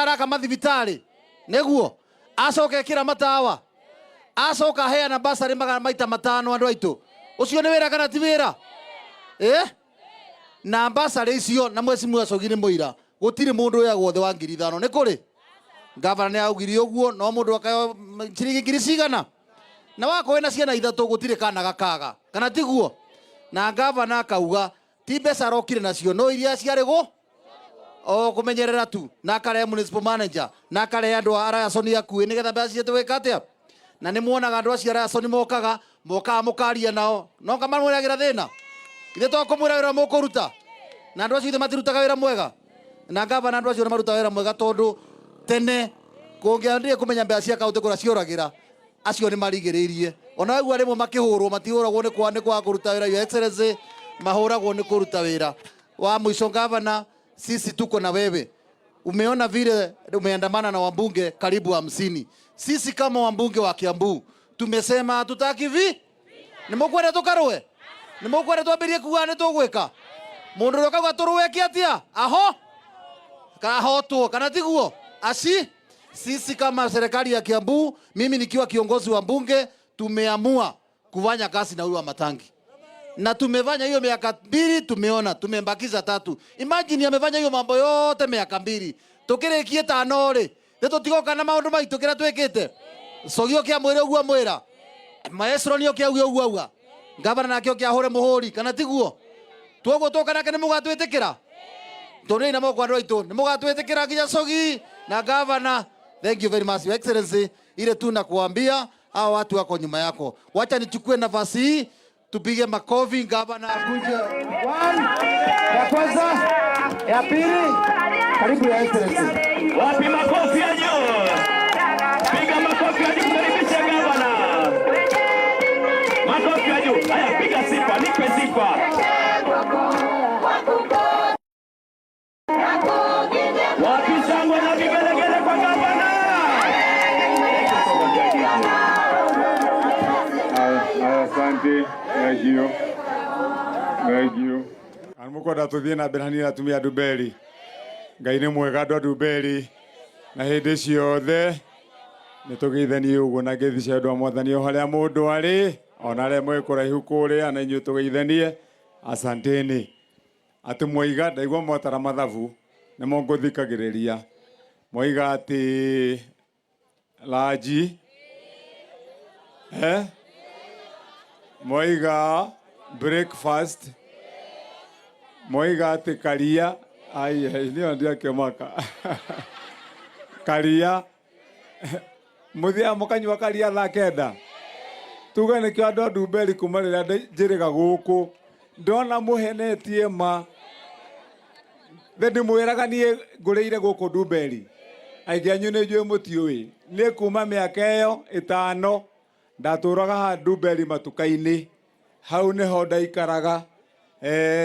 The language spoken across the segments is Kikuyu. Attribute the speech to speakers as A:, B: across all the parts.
A: Araka mathibitarĩ nĩguo acoka ekĩra matawa, acoka aheana basarĩ magana maita matano. Andũ aitũ, ũcio nĩ wĩra kana ti wĩra? Eh? Na basarĩ icio na mwecimu acogi nĩ mũira, gũtirĩ mũndũ ũyagwo thĩ wa 5,000. Nĩ kũrĩ gavana nĩ augire ũguo, no mũndũ akaheo ciringi ngiri cigana na wakorwo wĩna ciana ithatũ, gũtirĩ kana gakaga, kana tiguo? Na gavana akauga ti mbeca arokire nacio, no iria ciarĩ gũ o kũmenyerera tu, na akarehe municipal manager, na akarehe andũ a arayaconi akuĩ nĩgetha mbeca cietũ gwĩka atĩa. Na nĩ muonaga andũ acio arayaconi mokaga mokaga mũkaria nao, no kamamwĩragĩra thĩna ithe to kũmwĩra wĩra mũkũruta, na andũ acio ithe matirutaga wĩra mwega. Na gavana, andũ acio nĩ marutaga wĩra mwega, tondũ tene kũngĩandire kũmenya mbeca cia kaũntĩ kũrĩa cioragĩra, acio nĩ marigĩrĩirie. Ona waigua rĩmwe makĩhũrwo, matihũragwo nĩ kwaga kũruta wĩra, Your Excellency, mahũragwo nĩ kũruta wĩra. Wa mwisho, gavana, sisi tuko na wewe. Umeona vile umeandamana na wabunge karibu 50. Sisi kama wabunge wa Kiambu tumesema hatutaki vi nĩ mũkwenda tũkarũe, nĩ mũkwenda twambĩrie kuga nĩ tũgwĩka mũndũ ũrĩa ũkauga tũrũe kĩ atĩa aho kahotwo, kana tiguo? Asi sisi kama serikali ya Kiambu, mimi nikiwa kiongozi wa mbunge, tumeamua kufanya kazi na huyu Wamatangi, na tumefanya hiyo miaka 2, tumeona tumembakiza tatu. Imagine amefanya hiyo mambo yote miaka 2, tukirikie tano ri nĩ tũtigoka na maũndũ maitũ kĩrĩa twĩkĩte. Cogio kĩa mwĩrĩ ũguo mwĩra maestro nĩ oke auge ũguo auga, gavana nake oke ahũre mũhũri, kana tiguo? Tuoguo twoka nake nĩ mũgatwĩtĩkĩra, tũrĩ na moko. Andũ aitũ, nĩ mũgatwĩtĩkĩra nginya Cogi na gavana? Thank you very much, Your Excellency. Ile tu nakuambia, hao watu wako nyuma yako. Wacha nichukue nafasi hii tupige makofi gavana akuje.
B: One, ya kwanza, ya pili, karibu, Your Excellency.
C: Wapi makofi ya juu? Piga makofi ya juu, karibisha gavana. Makofi ya juu. Haya, piga sifa, nipe sifa. Wapi shangwe na vigelegele kwa gavana?
D: Haya, asante. Thank you. Thank you. Mukwenda tuthie na mbere hanini, atumia a Ndumberi. Ngai nĩ mwega, andũ a Ndumberi, na hĩndĩ ciothe nĩ tũgeithanie ũguo na ngeithi cia andũ a Mwathani o harĩa mũndũ arĩ, ona arĩa mwĩ kũraihu kũrĩa, na inyuĩ tũgeithanie. Asanteni. Atĩ mwaiga ndaigua mwatara mathabu nĩmo ngũthikagĩrĩria. Mwaiga atĩ lunch, eh? Mwaiga breakfast, mwaiga atĩ karia. Ai ai, nĩyo ndiakĩmaka karia. Mũthiaga mũkanyua karia thaa 9, tuge nĩkĩo andũ a Ndumberi kuma rĩrĩa njĩrĩga gũkũ ndona mũhenetie ma the ndĩmwĩraga niĩ ngũrĩire gũkũ Ndumberi. Aingĩ anyu nĩ njũĩ mũtiũĩ niĩ kuma mĩaka ĩyo 5 ndatũraga haha Ndumberi matuka-inĩ, hau nĩho ndaikaraga,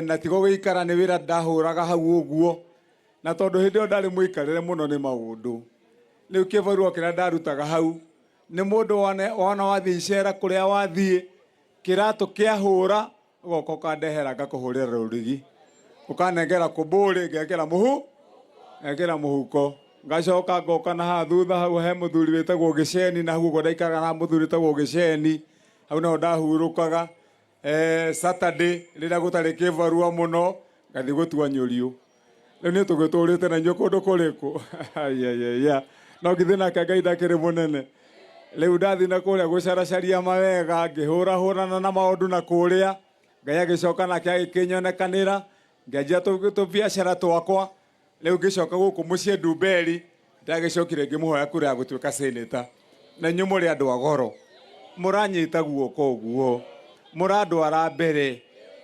D: na tigo gũikara, nĩ wĩra ndahũraga hau ũguo, na tondũ hĩndĩ ĩyo ndarĩ mũikarĩre mũno nĩ maũndũ. Rĩu kĩbarũa kĩrĩa ndarutaga hau nĩ mũndũ wona wathiĩ icera kũrĩa wathiĩ kĩratũ kĩahũra, ũgoka ũkandehera, ngakũhũrĩra rũrigi, ũkanengera kũmbũrĩ, ngekĩra mũhu ngekĩra mũhuko, ngacoka ngoka na haha thutha. Hau he mũthuri wĩtagwo Gĩceni, na hau ũguo ndaikaraga na mũthuri wĩtagwo Gĩceni, hau naho ndahurũkaga. Saturday rĩrĩa gũtarĩ kĩbarua mũno, ngathiĩ gũtua nyũriũ. Rĩu nĩ tũgĩtũrĩte na inyuĩ kũndũ kũrĩkũ? Ayayaya, no githĩ nake Ngai ndakĩrĩ mũnene? Rĩu ndathiĩ na kũrĩa gũcaracaria mawega, ngĩhũrahũrana na maũndũ na kũrĩa, Ngai agĩcoka nake agĩkĩnyonekanĩra, ngĩanjia tũbiacara twakwa. Rĩu ngĩcoka gũkũ mũciĩ Ndumberi, ndagĩcokire ngĩmũhoya kura ya gũtuĩka seneta. Na inyuĩ mũrĩ andũ a goro, mũranyita guoko ũguo, mũrandwara mbere,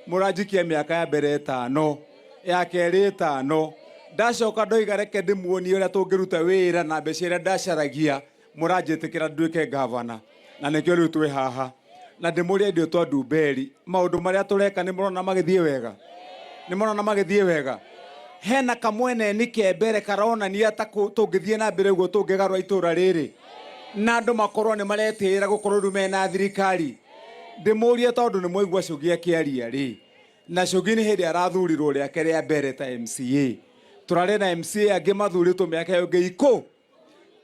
D: mũranjikia mĩaka ya mbere 5, ya kerĩ 5. Ndacoka ndoiga reke ndĩmuonie ũrĩa tũngĩruta wĩra na mbeca iria ndacaragia, mũranjĩtĩkĩra nduĩke gavana, na nĩkĩo rĩu twĩ haha. Na ndĩmũrie ithuĩ twa Ndumberi, maũndũ marĩa tũreka nĩ mũrona magĩthiĩ wega? Nĩ mũrona magĩthiĩ wega? Hena kamweneni ke mbere karonania ta tũngĩthiĩ na mbere ũguo tũngĩgarũra itũra rĩrĩ na andũ makorwo nĩ maretĩĩra gũkorwo rĩu mena thirikari. Ndĩmũrie, tondũ nĩ mwaigua Cũgi akĩaria rĩ, na Cũgi nĩ hĩndĩ arathurirwo rĩake rĩa mbere ta MCA. Tũrarĩ na MCA angĩ mathurĩtwo mĩaka ĩyo ĩngĩ ikũ.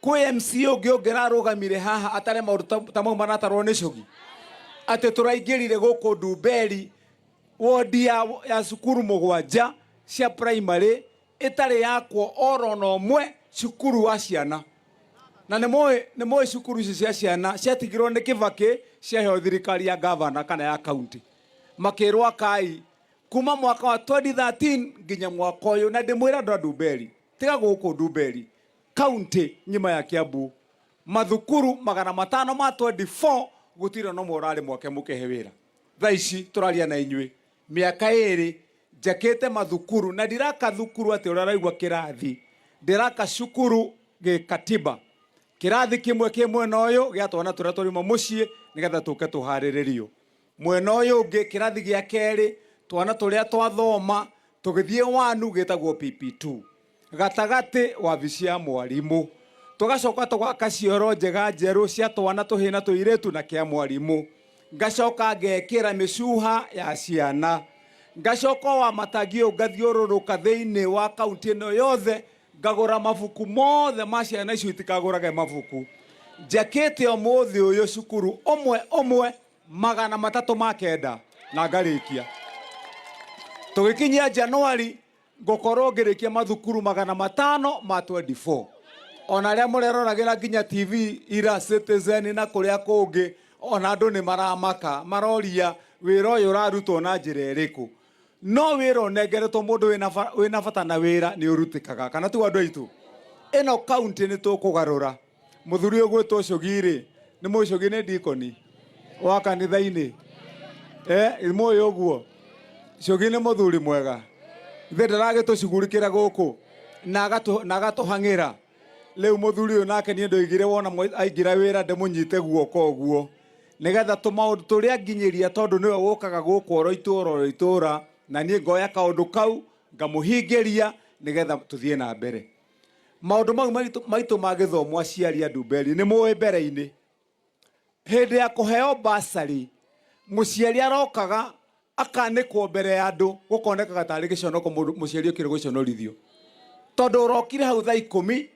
D: Kwĩ MCA ũngĩ ũngĩrarũgamire haha atare maũndũ ta mau maratarwo nĩ Cũgi. Atĩ tũraingĩrire gũkũ Ndumberi wodi ya cukuru mũgwanja cia primary ĩtarĩ yakwo oro na ũmwe cukuru wa ciana. Na nĩ mũĩ cukuru ici cia ciana ciatigirwo nĩ Kibaki ciaheo thirikari ya gavana kana ya county. Makĩrwo akai kuma mwaka wa 2013 nginya mwaka ũyũ, na ndĩmwĩra andũ a Ndumberi, tiga gũkũ Ndumberi, county ng'ima ya Kiambu, mathukuru 524 gũtirĩ ona ũmwe ũrarĩ mwake mũkĩhe wĩra. Thaa ici tũraria na inyuĩ mĩaka ĩrĩ njakĩte mathukuru, na ndiraka thukuru atĩ ũrĩa ũraigua kĩrathi, ndĩraka cukuru gĩkatiba. Kĩrathi kĩmwe kĩ mwena ũyũ gĩa twana tũrĩa tũrĩma mũciĩ nĩgetha tũke tũharĩrĩrio. Mwena ũyũ ũngĩ kĩrathi gĩa kerĩ twana tũrĩa twathoma tũgĩthiĩ wanu gĩtagwo PP2. Gatagatĩ wabici ya mwarimũ. Tũgacoka tũgaka cioro njega njerũ cia twana tũhĩ na tũirĩtu na kĩa mwarimũ. Ngacoka ngekĩra mĩcuha ya ciana. Ngacoka wa matangi ũyũ ngathiũrũrũka thĩinĩ wa kaunti ĩno yothe ngagũra mabuku mothe ma ciana icio itikagũrage mabuku. Njakĩte ũmũthĩ ũyũ cukuru ũmwe ũmwe 309 na ngarĩkia. Tũgĩkinyia Januari ngũkorwo ngĩrĩkia mathukuru 524. Ona arĩa mũreroragĩra nginya TV ira Citizen na kũrĩa kũngĩ, ona andũ nĩ maramaka, maroria wĩra ũyũ ũrarutwo na njĩra ĩrĩkũ. No wĩra ũnengeretwo mũndũ wĩna bata na wĩra nĩ ũrutĩkaga, kana tiguo andũ aitũ? Ĩno kaunti nĩ tũkũgarũra. Mũthuri ũyũ ũgwĩtwo Cũgi rĩ, nĩ mũĩ Cũgi nĩ dikoni wa kanitha-inĩ? Mũĩ ũguo? Cũgi nĩ mũthuri mwega. Ithe ndaragĩtũcugurikĩra gũkũ na agatũhang'ĩra. Rĩu mũthuri ũyũ nake niĩ ndoigire wona aingĩra wĩra ndĩmũnyite guoko ũguo nĩgetha tũmaũndũ tũrĩa nginyĩria, tondũ nĩwe ũkaga gũkũ oro itũra oro itũra, na niĩ ngoya kaũndũ kau ngamũhingĩria nĩgetha tũthiĩ na mbere. Maũndũ mau maitũ ma gĩthomo aciari a Ndumberi nĩ mũĩ mbere-inĩ. Hĩndĩ ya kũheo basarĩ, mũciari arokaga akanĩkwo mbere ya andũ, gũkonekaga tarĩ gĩconoko mũndũ mũciari ũkĩrĩ gũconorithio. Tondũ ũrokire hau thaa ikũmi,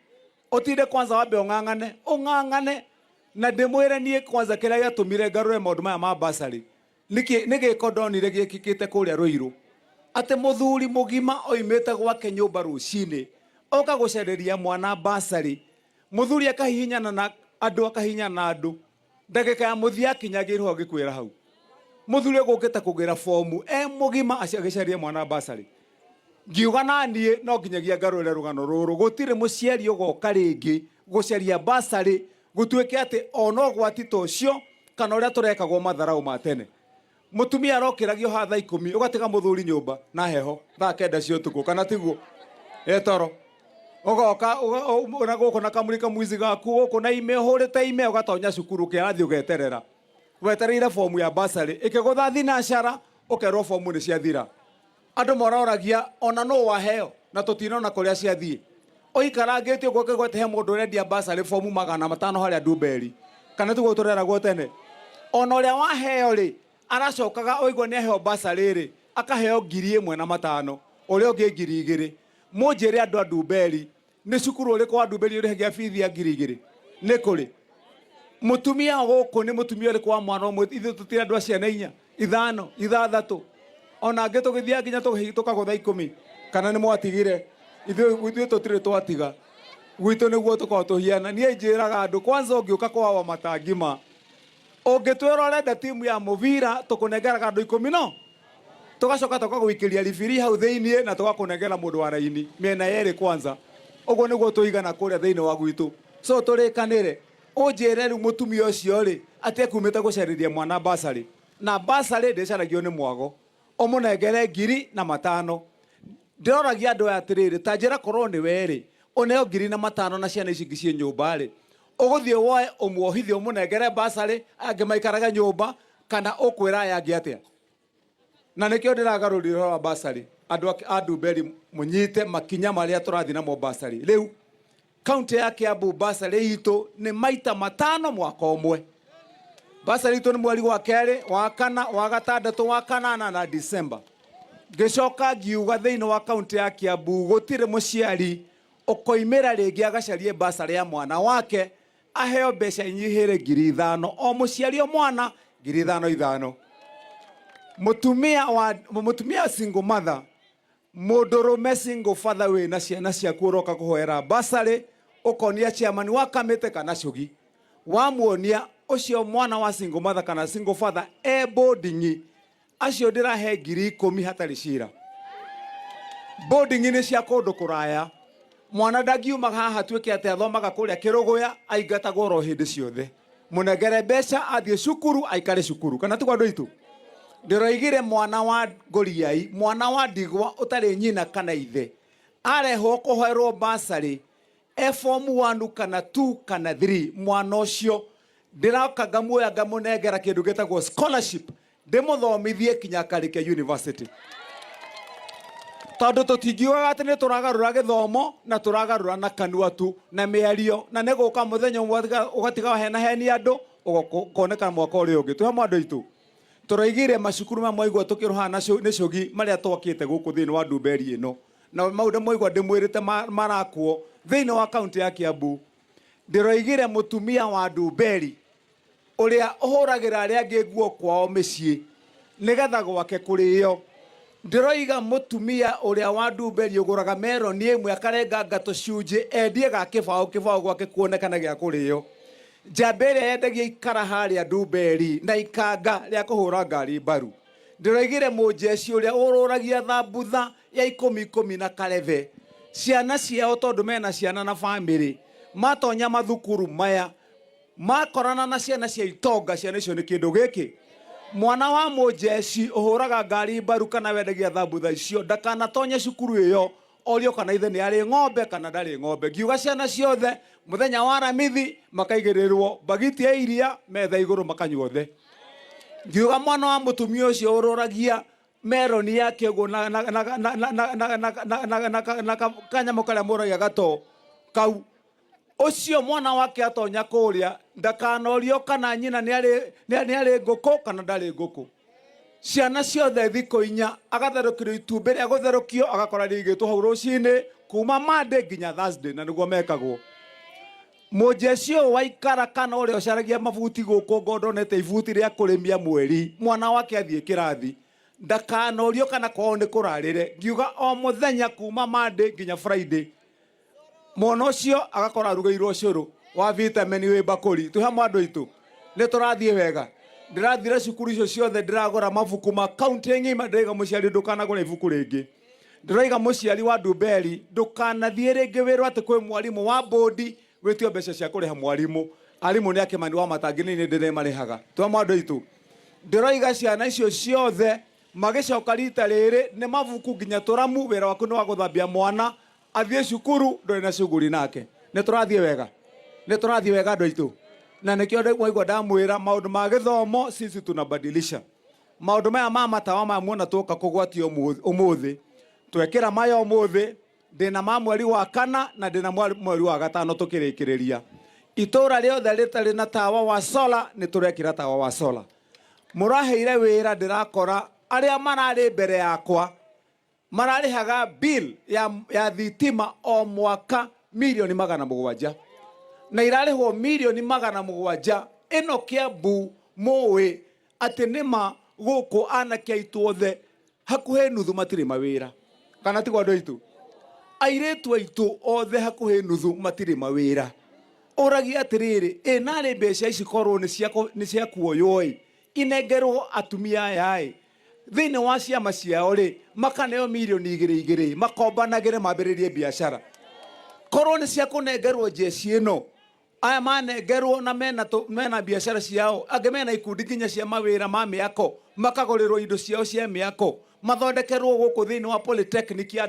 D: ũtinde kwanza wambe ũng'ang'ane, ũng'ang'ane, na ndĩmwĩre niĩ kwanza kĩrĩa gĩatũmire ngarũre maũndũ maya ma basarĩ, nĩ gĩko ndonire gĩkĩkĩte kũrĩa Ruiru. Atĩ mũthuri mũgima oimĩte gwake nyũmba rũcinĩ, oka gũcarĩria mwana basarĩ, mũthuri akahihinyana na andũ, akahihinyana na andũ, ndagĩka ya mũthia akinyagĩrwo agĩkwĩra hau. Mũthuri ũgũkĩte kũgĩra fomu e mũgima agĩcaria mwana basarĩ. Ngiuga na niĩ no nginyagia ngarũre rũgano rũrũ, gũtirĩ mũciari ũgoka rĩngĩ gũcaria basarĩ gũtuĩke atĩ ona ũgwati ta ũcio kana ũrĩa tũrekagwo matharau ma tene. Mũtumia arokĩragio haha thaa ikũmi ũgatiga mũthuri nyũmba na heho thaa kenda cia ũtukũ, kana tiguo? Etoro ũgoka na gũkũ na kamuri kamwici gaku gũkũ na ime ũhũrĩte ime ũgatonya cukuru kĩrathi ũgeterera wetereire fomu ya basarĩ ĩkĩgũtha thinacara ũkerwo fomu nĩ ciathira. Andũ maroragia ona nũ waheo na tũtinona kũrĩa ciathiĩ. Ũikarangĩte ũguo ũkĩgwete he mũndũ ũrendia basarĩ fomu 500 harĩa Ndumberi, kana tiguo tũreragwo tene? Ona ũrĩa waheo rĩ, aracokaga oigua nĩ aheo basarĩ rĩ, akaheo 1,500, ũrĩa ũngĩ 2,000. Mũnjĩre andũ a Ndumberi, nĩ cukuru ũrĩkũ wa Ndumberi ũrĩhagia bithi ya 2,000? Nĩ kũrĩ mũtumia gũkũ, nĩ mũtumia ũrĩkũ wa mwana ũmwe? Ithuĩ tũtirĩ andũ a ciana inya, ithano, ithathatũ, ona angĩ tũgĩthiaga nginya tũkagũtha 10, kana nĩ mwatigire? Ithuĩ tũtirĩ twatiga. Gwitũ nĩguo tũkoragwo tũhiana. Niĩ njĩraga andũ kwanza ũngĩũka kwa wa matangima, ũngĩtwĩra ũrenda timu ya mũbira, tũkũnengeraga andũ 10 no tũgacoka tũkagũikĩria ribiri hau thĩiniĩ na tũgakũnengera mũndũ wa raini mĩena yerĩ kwanza. Ũguo nĩguo tũigana kũrĩa thĩinĩ wa gwitũ. So tũrĩkanĩre, ũnjĩre rĩu mũtumia ũcio rĩ, atĩ ekumĩte gũcarĩria mwana basarĩ, na basarĩ ndĩcaragio nĩ mwago, ũmũnengere 1,500. Ndĩroragia andũ aya atĩrĩrĩ, ta njĩra korwo nĩ we rĩ, ũneo 1,500 na ciana ici ingĩ ciĩ nyũmba rĩ, ũgũthiĩ woe ũmuohithie ũmũnengere basarĩ angĩ maikarage nyũmba, kana ũkwĩra aya angĩ atĩa? Na nĩkĩo ndĩragarũrire ũhoro wa basarĩ. Andũ a Ndumberi mũnyite makinya marĩa tũrathiĩ namo basarĩ. Rĩu kaunti ya Kiambu basarĩ itũ nĩ maita 5 mwaka ũmwe. Basarĩ itũ nĩ mweri wa kerĩ, wa kana, wa gatandatũ, wa kanana na Disemba. Ngĩcoka ngiuga thĩinĩ wa kaunti ya Kiambu gũtirĩ mũciari ũkoimĩra rĩngĩ agacarie basarĩ ya mwana wake aheo mbeca inyihĩre 5,000 o mũciari o mwana 5,000 5. Mũtumia wa mũtumia single mother, mũndũrũme single father wĩna ciana ciaku ũroka kũhoera basarĩ, ũkonia chairman wa kamĩtĩ kana cũgi, wamuonia ũcio mwana wa single mother kana single father e boarding, acio ndĩrahe 10,000 hatarĩ cira. Boarding nĩ cia kũndũ kũraya, mwana ndangiuma haha tuĩke atĩ athomaga kũrĩa Kĩrũgũya, aingatagwo oro hĩndĩ ciothe. Mũnengere mbeca athiĩ cukuru, aikare cukuru. Kana tiguo andũ aitũ? Ndĩroigire mwana wa ngoriai, mwana wa ndigwa ũtarĩ nyina kana ithe, arehwo kũhoerwo basarĩ e form 1 kana 2 kana 3, mwana ũcio ndĩroka ngamuoya ngamũnengera kĩndũ gĩtagwo scholarship, ndĩmũthomithie kinya akarĩkia university. Tondũ tũtingiugaga atĩ nĩ tũragarũra gĩthomo na tũragarũra na kanua tu na mĩario, na nĩ gũka mũthenya ũmwe ũgatiga wahenaheni andũ ũkoneka mwaka ũrĩa ũngĩ. Twĩ hamwe andũ aitũ? Tũroigire macukuru maya mwaigua tũkĩrũhana na nĩ cũgi marĩa twakĩte gũkũ thĩinĩ wa Ndumberi ĩno, na maũndũ mwaigua ndĩmwĩrĩte marakwo thĩinĩ wa kaunti ya Kiambu. Ndĩroigire mũtumia wa Ndumberi ũrĩa ũhũragĩra arĩa angĩ nguo kwao mĩciĩ nĩgetha gwake kũrĩo, ndĩroiga mũtumia ũrĩa wa Ndumberi ũgũraga meroni ĩmwe akarenganga tũcunjĩ endie ga kĩbaũ kĩbaũ gwake kuonekana gĩa kũrĩo, njamba ĩrĩa yendagia ikara harĩa Ndumberi na ikanga rĩa kũhũra ngari mbaru, ndĩroigire mũnjeci ũrĩa ũrũragia thambutha ya ikũmi ikũmi na karebe, ciana ciao tondũ mena ciana na bamĩrĩ matonya mathukuru maya makorana na ciana cia itonga, ciana icio nĩ kĩndũ gĩkĩ. Mwana wa mũnjeci ũhũraga ngari mbaru kana wendagia thambutha icio ndakanatonye cukuru ĩyo orio kana ithe nĩ arĩ ng'ombe kana ndarĩ ng'ombe. Ngiuga ciana ciothe mũthenya wa Aramithi makaigĩrĩrwo mbagiti ya iria metha igũrũ makanyua othe. Ngiuga mwana wa mũtumia ũcio ũrũragia meroni yake ũguo na kanyamũ karĩa mũragia gato kau, ũcio mwana wake atonya kũrĩa ndakanorio kana nyina nĩ arĩ ngũkũ kana ndarĩ ngũkũ. Ciana ciothe thikũ inya agatherũkĩrio itumbĩ rĩa gũtherũkio agakora rĩigĩtwo hau rũcinĩ kuma Monday nginya Thursday, na nĩguo mekagwo. Mũnjeci ũyũ waikara kana ũrĩa ũcaragia mabuti gũkũ ngondonete ibuti rĩa kũrĩmia mweri, mwana wake athiĩ kĩrathi ndakanorio kana kwao nĩ kũrarĩre. Ngiuga o mũthenya kuma Monday nginya Friday mwana ũcio agakora arugĩirwo ũcũrũ wa vitamin wĩ mbakũri. Twĩ hamwe andũ aitũ? Nĩ tũrathiĩ wega? Ndĩrathire cukuru icio ciothe, ndĩragũra mabuku ma kaunti ng'ima. Ndĩraiga mũciari ndũkanagũre ibuku rĩngĩ. Ndĩraiga mũciari wa Ndumberi ndũkanathiĩ rĩngĩ wĩrwo atĩ kwĩ mwarimũ wa bodi wĩtio mbeca cia kũrĩha mwarimũ. Arimũ nĩ akĩmani wa matangi nĩ ndĩrĩmarĩhaga. Twĩ hamwe andũ aitũ? Ndĩroiga ciana icio ciothe magĩcoka rita rĩrĩ nĩ mabuku nginya tũramu. Wĩra waku nĩ wa gũthambia mwana athiĩ cukuru, ndũrĩ na cuguri nake. Nĩ tũrathiĩ wega? Nĩ tũrathiĩ wega andũ aitũ? Na nĩkĩo mwaigua ndamwĩra maũndũ ma gĩthomo sisi tunabadilisha. Maũndũ maya ma matawa maya muona twoka kũgwatio ũmũthĩ, twekĩra maya ũmũthĩ, ndĩna ma mweri wa kana na ndĩna mweri wa gatano tũkĩrĩkĩrĩria. Itũra rĩothe rĩtarĩ na tawa wa sola nĩ tũrekĩra tawa wa sola. Mũraheire wĩra, ndĩrakora arĩa mararĩ mbere yakwa mararĩhaga bill ya thitima o mwaka 700,000,000, na irarĩhwo 700,000,000 ĩno Kiambu. Mũĩ atĩ nĩma gũkũ anake aitũ othe hakuhĩ nuthu matirĩ mawĩra, kana tiguo andũ aitũ? Airĩtu aitũ othe hakuhĩ nuthu matirĩ mawĩra. Ũragia atĩrĩrĩ, ĩ narĩ mbeca ici korwo nĩ cia kuoywo ĩ inengerwo atumia aya ĩ thĩinĩ wa ciama ciao rĩ, makaneo 2 million makombanagĩre mambĩrĩrie biacara. Korwo nĩ cia kũnengerwo njeci ĩno, aya manengerwo na mena biacara ciao, angĩ mena ikundi nginya cia mawĩra ma mĩako, makagũrĩrwo indo ciao cia mĩako, mathondekerwo gũkũ thĩinĩ wa polytechnic ya